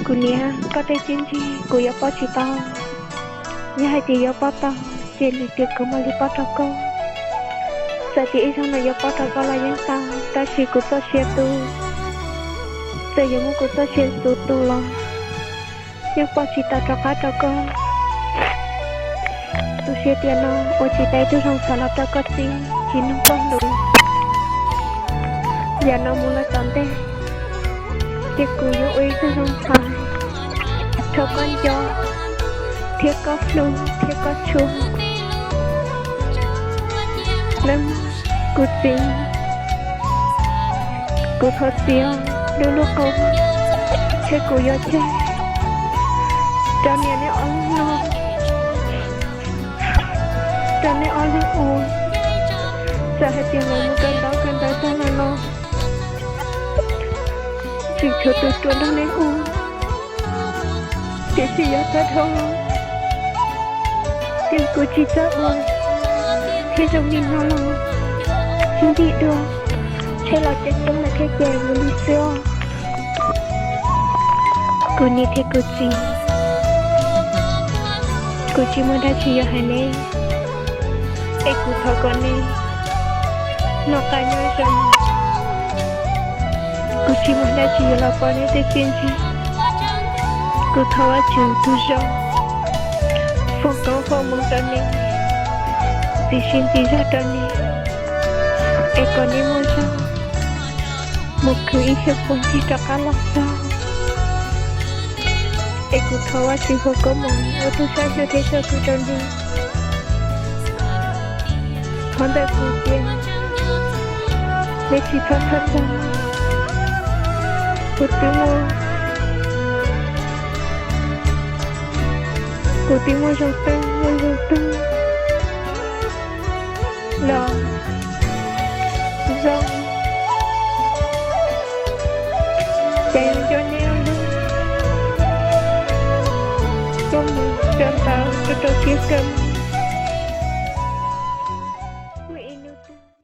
Kuv niam, koj tej txiaj ntsig kuv yuav pab tsis tau. Yog hais tias yuav pab tau, ces lwm tiam kuv mam li pab rau koj. Txawm tias ib zaug no yuav pab rau koj los yeej tau, tab sis kuv txoj sia tu, txawm yuav muab kuv txoj sia tu tu los yeej pab tsis tau rov qab rau koj. Tu siab tias no ua tsis tau ib tug zoo txhais los rau koj txiv tsis nug koj lus. Yam no mus lawm tom ntej, ces kuv yuav ua ib tug zoo txhais rau koj nco thiab koj hlub thiab koj tshua. Nawb, kuv txiv, kuv thov txim lub lub qub, thiab kuv yuav tseg rau niam neb ob leeg no, rau neb ob leeg ua. Txawm hais tias lawv mus kawm ntaub kawm ntawv tag lawm los tseem tshuav tus ruam nrog neb ua, tiam sis yog tag dhau los ces kuv tsis txawj ua thiab zoo li no los sib ntim dua, tshem los tseem ceeb lawm thiab ces mus li xwb os. Kuv niam thiab kuv txiv, kuv tsis muaj dab tsi yuav hais neb, es kuv thov kom neb noj qab nyob zoo. Kuv tsis muaj dab tsi yuav los pauv neb tej txiaj ntsig. Kuv thov Vajtswv tus zoo foom koob foom hmoov rau neb, txiav siab ntxiv zog rau neb, es kom neb muaj zog mus khwv ib txhia puag ncig rov qab los txog. Es kuv thov Vajtswv foom koob hmoov ua tus sab xyuas thiab txhua tus rau neb. Qhov ntawm kuv ces neb tsis txhob txhawj txog, kuv twb muaj, kuv twb muaj zoo twg muaj zoo twg los zoo, ces yuav nco neb ob leeg tuaj mus rau ntawd rau rau siab kawg.